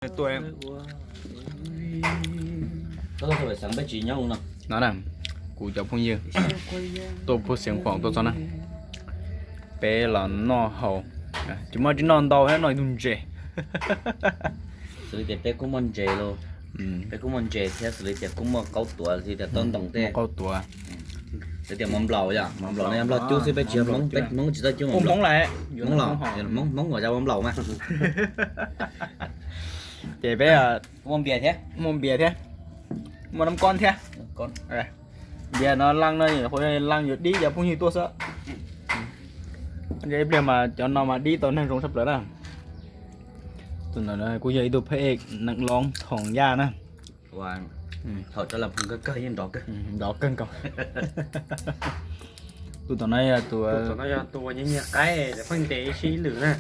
Tuaj. Tau tau xeev peb tsis nyob no. No na, kuv cov phooj ywg tuaj puag Xiav Khuam tuaj txog na. Peb los noj haus, tsis muaj tsis noj ntau thiab, noj ib tug ntses. Xws li tias peb kuj muaj ntses los, peb kuj muaj ntses thiab, xws li tias kuj muaj qaub tuav, xws li tias tau ntoos tej qaub tuav. Xws li tias mov nplaum yom, mov nplaum no yog nplog cub xwb, peb tsis yog Hmoob, peb Hmoob tsis txawj cub mov nplaum. Hmoob los, Hmoob los, Hmoob uas yog mov nplaum mas. Ces peb muaj npias thiab, muaj npias thiab, muaj nab kob thiab. Npias no laj no, laj yuav dib cov phooj ywg tuaj xwb. Ib pliag mas cov no mas dib tau neeg zoo tshaj plaws na. Tus ntawm no kuj yog ib tug phab ej neeg loob thoom yaj na. Thaum cov las phoos kawg kawg yeej nrov kawg, nrov kawg nkaus. Tus tom no yog tus, tus no yog tus uas nyiag nyiag qaib pheej ntes ib sij ib lwm na.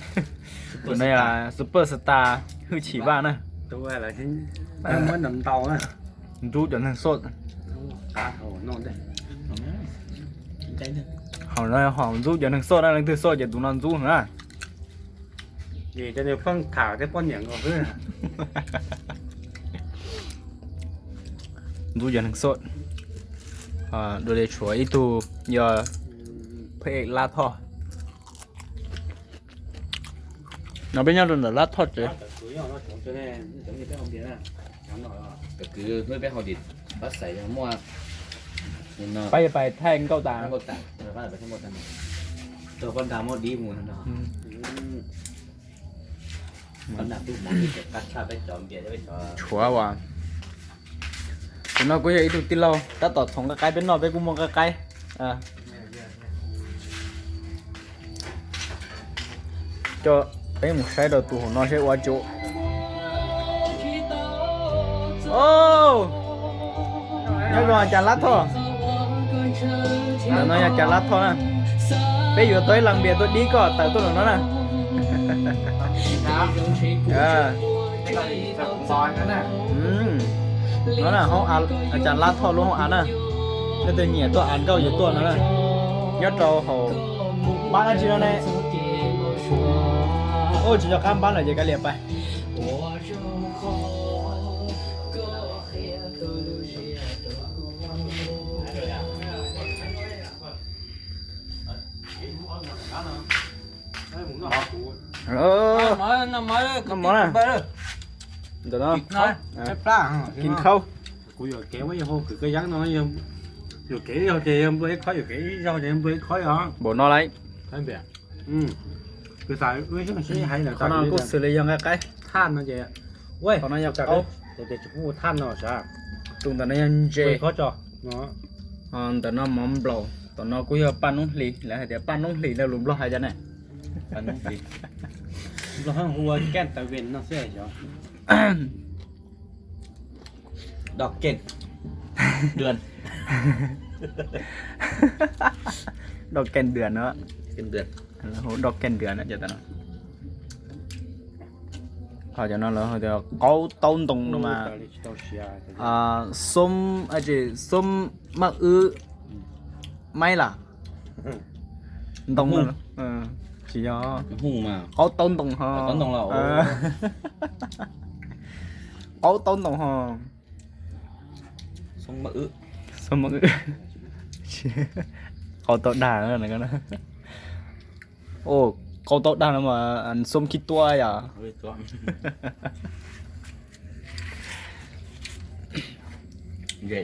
Tus no yog super star Hwj Chim Vaj na. Tus muab ntaus ntaus na. Ntxub cov neeg xoj. Hom no hom ntxub cov neeg xoj na, leej twg xoj ces tus no ntxub na. Vim cov nws pheej tham tej poj niam nkaus xwb. Ntxub cov neeg xoj. Dua li tshuav ib tug yog phab ej Lab Thoj. No peb nyob rau ntawm Lab Thoj tsev. Pab pais thaij nkauj tas. Tshuav as. Tus no kuj yog ib tug tij laug tab tom txhoov nqaij qaib, peb noj peb kuj muaj nqaij qaib. Coj peb mus saib rau tus hauv no seb ua cas. Nyob zoo cas Lab Thoj. Ntawm no yog cas Lab Thoj na. Peb yuav tau ib las npias tuaj dib koj tawm tuaj ntawm no na. No na, hoob, cas Lab Thoj lub hoob av na. Leej twg nyiam tuaj av nkauj ces tuaj no na. Nyob rau hauv npab dab tsi no ne. Ua tsis nco qab npab lawm ces kav liam pais. Noj mov na. Ntawm no, kis khaub. Kuv yuam kev muab yawg hu kwv koj yeeb no, yuam kev ib zaug ces yawg nplua ib khob, yuam kev ib zaug ces yawg nplua ib khob os. Npaum no lauj. Kuv xav wb xyeej sib hais lawm, qhov no kuj xws li yog nqaij qaib. Thaj no ces, qhov no yog qaub, ces tsis pub ua thaj no sav. Tus ntawm no yog ntses. Ntawm no mov nplaum, tom no kuj yog paj noob hlis, lawv hais tias paj noob hlis na, lus nplog hais tias ne. Nplog hu ua kej taw ven no xwb. Dog ken dua. Dog ken dua no. Hu dog ken dua no. Qhov cov no lawv hu tias qaub taub ntoo no mas. Xoob, xoob maj wb maib las. Ntoo, tsis yog, qaub taub ntoo ho. Qaub taub ntoo ho. Qaub taub dag. Qaub taub dag no mas xoob khib tuab yom.